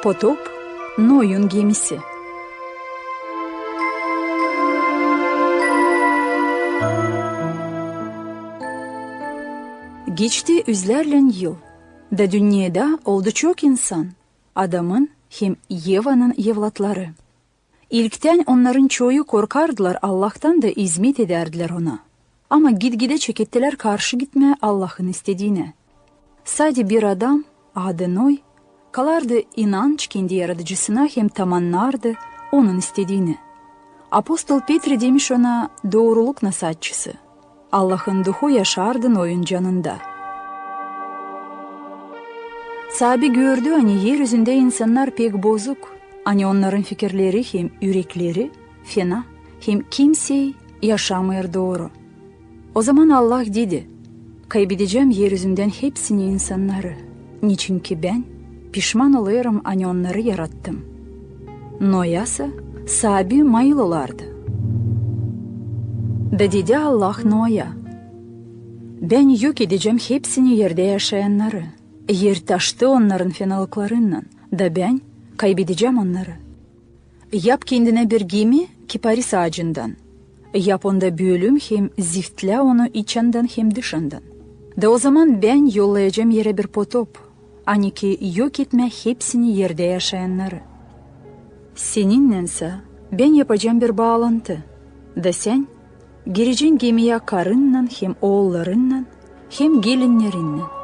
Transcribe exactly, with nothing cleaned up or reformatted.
Potop, Noyun gemisi. Geçti üzlärlän yıl, da dünnedä oldu çok insan, Adamın hem Evanın evlatları. İlktän onnarın çoyu korkardılar Allahtan da izmet edärdilär Ona. Ama gitgidä çekettilär karşı gitmää Allahın istediinä. Sade bir adam, adı Noy, kalardı inanç kendi Yaradıcısına hem tamannardı Onun istediini. Apostol Petri demiş ona: «Dooruluk nasaatçısı». Allahın Duhu yaşardı Noyun canında. Saabi gördü, ani er üzündä insannar pek bozuk, ani onnarın fikirleri hem ürekleri fena, hem kimsey yaşamêêr dooru. Ozaman Allah dedi: «Kaybedecäm er üzündän hepsini insannarı, neçinki Bän pişman olêrım, ani onnarı yarattım». Noya sa Saabi mayıl olardı. Da dedi Allah Noya: «Bän yok edecäm hepsini erdä yaşayannarı. Er taştı onnarın fenalıklarınnan, da Bän kaybedecäm onnarı. Yap kendinä bir gemi kiparis aacından. Yap onda bölüm hem ziftlä onu içandan hem dışandan. Da ozaman Bän yollayacam erä bir potop, ani ki yok etmää hepsini erdä yaşayannarı. Seninnän sa Bän yapacam bir baalantı, da sän girecän gemiyä karınnan hem oollarınnan hem gelinnerinnän.